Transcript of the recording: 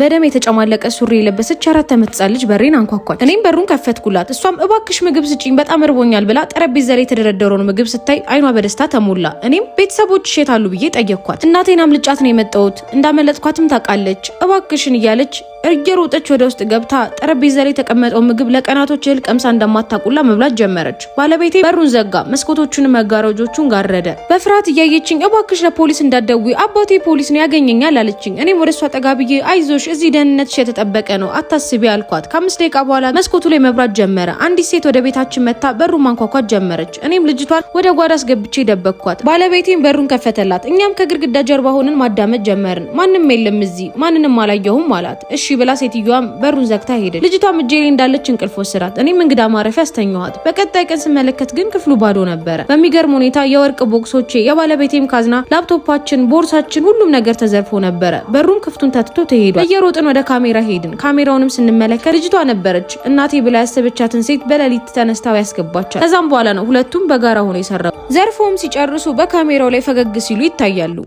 በደም የተጨማለቀ ሱሪ የለበሰች የ4 ዓመት ህጻን ልጅ በሬን አንኳኳች። እኔም በሩን ከፈትኩላት። እሷም "እባክሽ ምግብ ስጪኝ፣ በጣም እርቦኛል" ብላ ጠረጴዛ ላይ የተደረደረውን ምግብ ስታይ አይኗ በደስታ ተሞላ። እኔም "ቤተሰቦችሽ የት አሉ?" ብዬ ጠየቅኳት። "እናቴን አምልጫት ነው የመጣሁት፣ እንዳመለጥኳትም ታውቃለች፣ እባክሽን" እያለች እየሮጠች ወደ ውስጥ ገብታ ጠረጴዛ ላይ የተቀመጠው ምግብ ለቀናቶች እህል ቀምሳ እንደማታውቅ መብላት ጀመረች። ባለቤቴ በሩን ዘጋ፣ መስኮቶቹን መጋረጆቹን ጋረደ። በፍርሃት እያየችኝ "እባክሽ ለፖሊስ እንዳትደውይ፣ አባቴ ፖሊስ ነው፣ ያገኘኛል" አለችኝ። እኔም ወደ እሷ ጠጋ ብዬ "አይዞሽ፣ እዚህ ደህንነትሽ የተጠበቀ ነው፣ አታስቢ" አልኳት። ከ5 ደቂቃ በኋላ መስኮቱ ላይ መብራት ጀመረ። አንዲት ሴት ወደ ቤታችን መጥታ በሩን ማንኳኳት ጀመረች። እኔም ልጅቷን ወደ ጓዳ አስገብቼ ደበቅኳት። ባለቤቴም በሩን ከፈተላት። እኛም ከግድግዳ ጀርባ ሆነን ማዳመጥ ጀመርን። "ማንም የለም እዚህ፣ ማንንም አላየሁም" አላት። እሺ ብላ ሴትዮዋም በሩን ዘግታ ሄደች። ልጅቷም እጄ ላይ እንዳለች እንቅልፍ ወሰዳት። እኔም እንግዳ ማረፊያ አስተኛኋት። በቀጣይ ቀን ስመለከት ግን ክፍሉ ባዶ ነበረ። በሚገርም ሁኔታ የወርቅ ቦክሶቼ፣ የባለቤቴም ካዝና፣ ላፕቶፓችን፣ ቦርሳችን፣ ሁሉም ነገር ተዘርፎ ነበረ። በሩም ክፍቱን ተትቶ ተሄዷል። እየሮጥን ወደ ካሜራ ሄድን። ካሜራውንም ስንመለከት ልጅቷ ነበረች እናቴ ብላ ያሰበቻትን ሴት በሌሊት ተነስታ ያስገባቻት። ከዛም በኋላ ነው ሁለቱም በጋራ ሆነው የሰረቁት። ዘርፈውም ሲጨርሱ በካሜራው ላይ ፈገግ ሲሉ ይታያሉ።